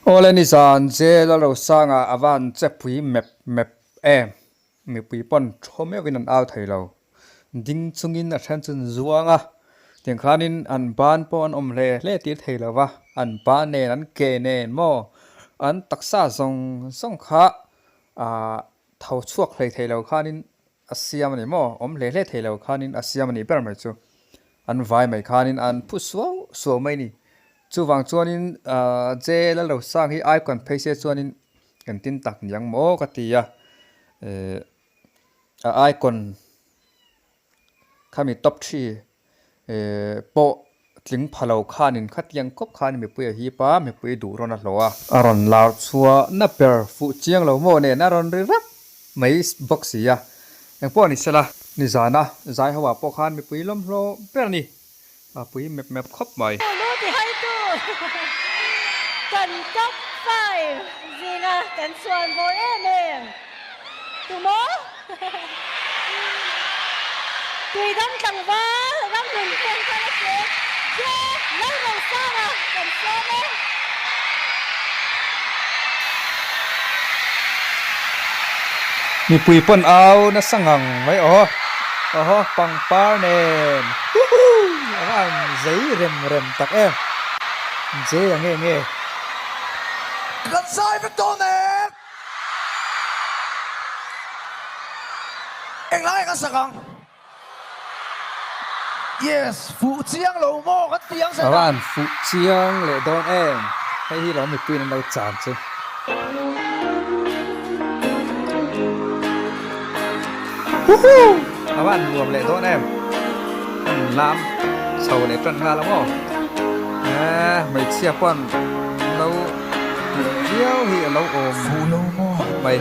Awle nizan jail a lo sanga a van che pui mep mep em. Mipui pawn thaw meuhin an au thei lo. Ding chungin a then chu an zuang a, tiang khanin an ban pawh an awm hle hle tir thei lo va, an ban nen an ke nen maw an taksa zawng zawng kha ah tho chhuak hlei thei lo khanin a siam a ni maw, awm hle hle thei lo khanin a siam a nih ber mai chu. An vai mai khanin an phu suau suau mai a ni. Chuvang chuanin ah jail a lo sang hi icon phei se chuanin Engtin tak niang maw ka ti a, eh a icon khami top three eh pawh tling pha lo khanin khatiang khawp khan mipui a hip a, mipui duh rawn a hlawh a. A rawn lar chhuah na ber fuh chiang lo maw nen a rawn ri rap mai bawk si a, engpawh ni sela. Nizana zai ho ah pawh khan mipui lawmhlawh ber a ni. A pui mep mep khawp mai. Lu ti haitu kan top five zinga kan chhuan bawr em em tumaw? Tuidam tlangval ram nun peng kal a che che Lalrosanga kan sawm e. Mipui pawn au nasa ngang mai aw. Awhaw pangpar nen huhuu a va han zei rem rem tak em Jay a nge nge. Kan zai vek dawn em? Englai kan sak ang? Yes, fuh chiang lo maw kan ti ang A va han fuh chiang leh dawn em? Hei hi lo mipuiin an lo chan chu. Huhuu! A va han nuam leh dawn em? An lam chho leh tan nghal a maw? Eeh, hmeichhia pawh an lo tih viau hi a lo awm mai.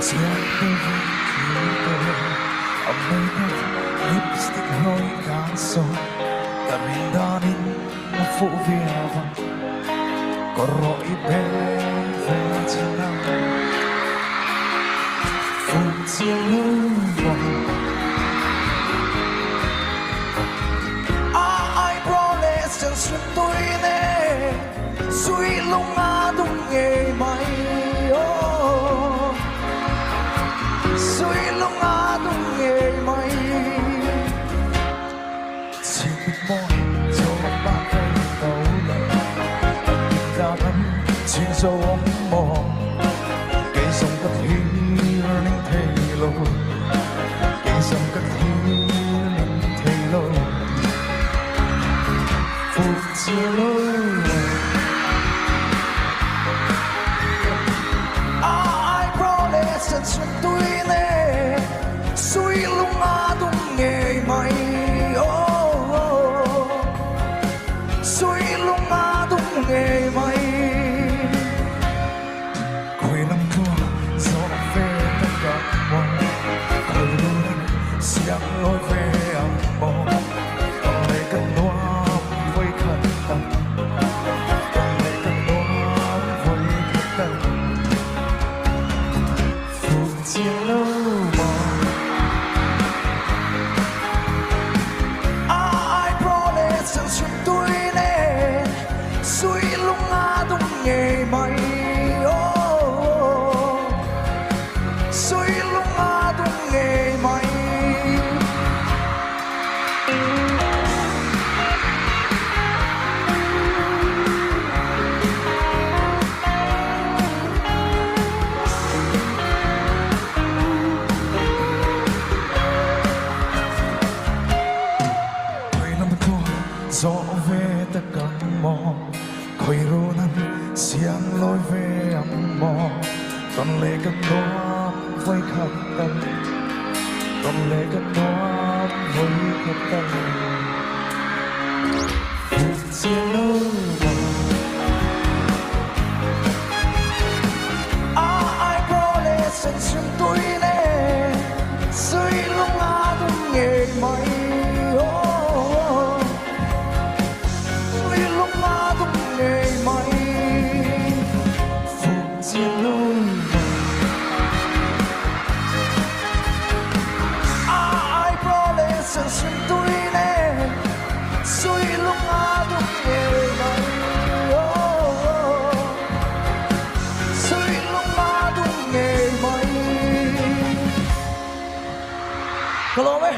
Ka lawm e.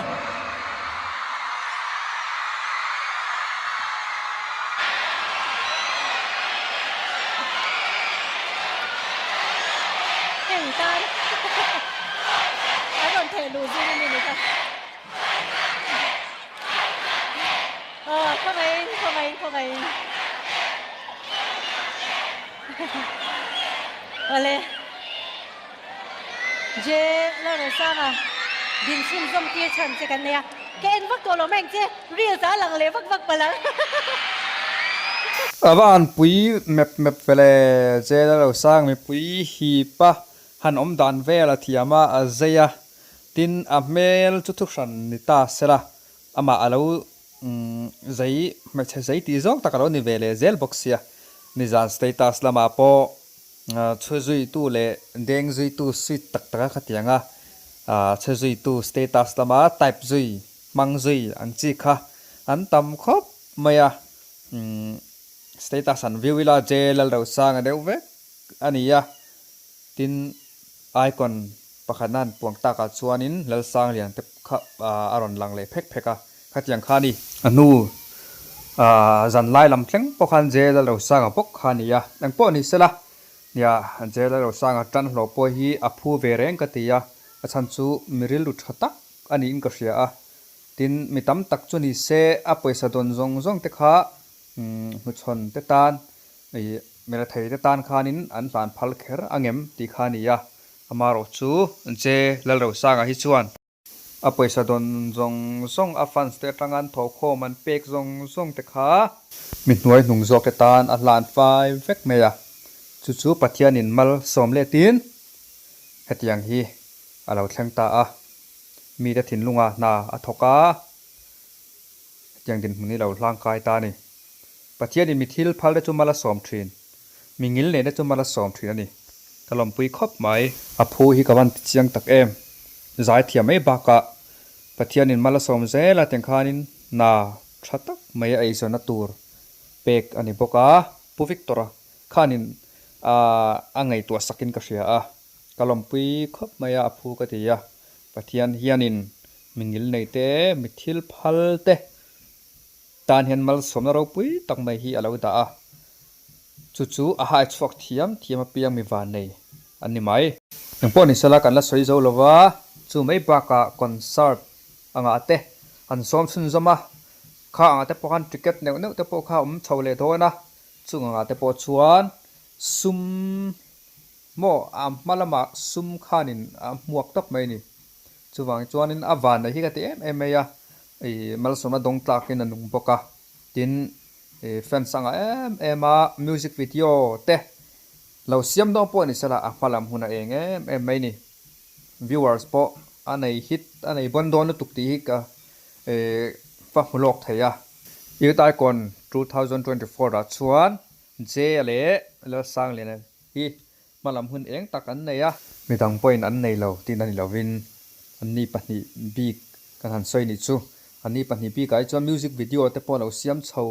Heng tan an rawn theh luh zing a ni ni kha. Aw khawngaihin khawngaihin khawngaihin. Awle. J Lalrosanga din chhunzawm tir chhan che kan nei a. Ka en vak tawh lo mai ang che, reels ah a lang leh vak vak palh ang. A va han pui mep mep ve le, J Lalrosang mipui hip a han awm dan vel a thiam a, a zei a, tin a hmel chu thuhran ni ta sela, amah a lo zei hmeichhe zei tih zawng tak a lo ni ve leh zel bawk sia, nizan status lamah pawh Chhe zuitu leh deng zuitu suit tak taka khatianga chhe zuitu status lama type zui, hmang zui ang chi kha an tam khawp mai a. Status an view ila JLalrosanga deuh vek a ni a. Tin, icon pakhatna an puang takah chuanin Lalsanglian te kha a rawn lang leh phek phek a, khatiang kha a ni. A hnu zan lai lam thleng pawh khan JLalrosanga bawk kha a ni a, engpawh ni sela, nia JLalrosanga tan hlawh pawh hi a phu ve reng ka ti a, a chhan chu mi rilru tha tak a niin ka hria a, tin mi tam tak chu ni se a pawisa dawn zawng zawng te kha hnuchhawn te tan Ih, Melathei te tan khanin an hlan phal kher a ngem tih kha a ni a, amaherawh chu J Lalrosanga hi chuan a pawisa dawn zawng zawng a fans te atanga an thawhkhawm an pek zawng zawng te kha mi hnuai hnung zawk te tan a hlan fai vek mai a, chu chu Pathianin mal sawm letin hetiang hi a lo thleng ta a, mite thinlunga hna a thawk a, hetiang dinhmun hi lo hlangkai ta a ni. Pathianin mi thil phal te chu mal a sawm thin, mi ngil neihna chu mal a sawm thin a ni. Ka lawmpui khawp mai. A phu hi ka van ti chiang tak em. Zai thiam mai bakah Pathianin mal a sawm zel a tiang khanin hna tha tak mai a eizawnna tur pek a ni bawk a, Pu Victor-a khanin a ngaihtuah sakin ka hria a, ka lawmpui khawp mai a, a phu ka ti a, Pathian hianin mi ngil nei te, mi thil phal te Tan hian malsawmna ropui tak mai hi a lo dah a, chu chu a hai chhuak thiam thiam apiang mi van nei an ni mai. Engpawh ni sela kan la sawi zo lova, chu mai bakah concert angah te an sawm chhunzawm a, kha angah te pawh khan ticket neuh neuh te pawh kha a awm chho leh dawn a, chung angah te pawh chuan sum maw a hma lamah sum khanin a hmuak tawp mai a ni. Chuvang chuanin a vanna hi ka ti em em mai a, ih malsawmna dawng tlakin a nung bawk a, tin ih fans a ngah em em a, music video te lo siam dawn pawh ni sela a hma lam hun a eng em em mai ni. Viewers pawh a nei hit a nei bawn dawn lutuk tih hi ka ih va hmu lawk thei a. Youth Icon 2024 ah chuan Jay-a leh Lalsangliana hi Hmalam hun eng tak an nei a. Midang pawhin an nei lo tihna ni lovin anni pahnih bik kan han sawi nih chu. Anni pahnih bikah hi chuan music video te pawh lo siam chho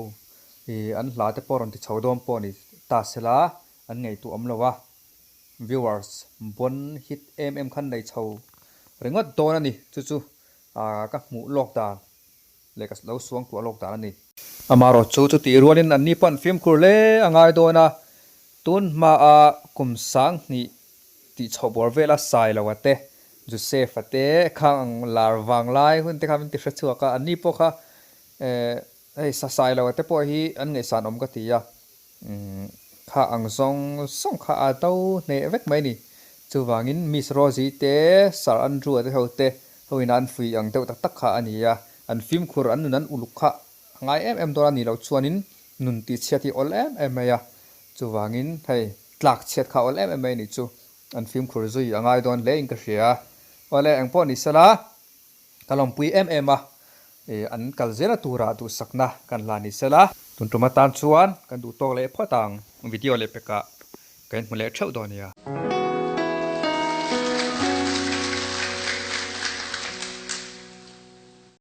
ih an hla te pawh rawn ti chho dawn pawh ni ta sela an ngaihtuah awm lo a. Viewers bon hit em em khan nei chho ringawt dawn a ni. Chu chu ka hmuh lawk dan. leh ka lo suang tuah lawk dan a ni. Amaherawh chu chutih rualin anni pawh an fimkhur hle a ngai dawn a, tun hmaa kum 2000 tih chhoh bawr vela Sailoa te, Joseph-a te khang ang lar vang lai hun te kha min ti hre chhuak a, anni pawh kha eh hei Sailoa te pawh hi an ngaihsan awm ka ti a, Kha ang zawng zawng kha a do hneh vek mai ni. Chuvangin Miss Rosie te, Sir Andrew-a te ho te hoin an fuih ang deuh tak tak kha a ni a. An fimkhur, an nun an uluk kha a ngai em em dawn a nih loh chuanin nun tihchhiat hi awl em em mai a. Chuvangin hei tlak chhiat kha awl em em mai a nih chu. An fimkhur zui a ngai dawn hle in ka hria. Awle engpawh ni sela. Ka lawmpui em em a, an kal zela tura duhsakna kan hla ni sela. Tun tum atan chuan kan duh tawk leh phawt ang, video leh pekah ka inhmu leh theuh dawn nia.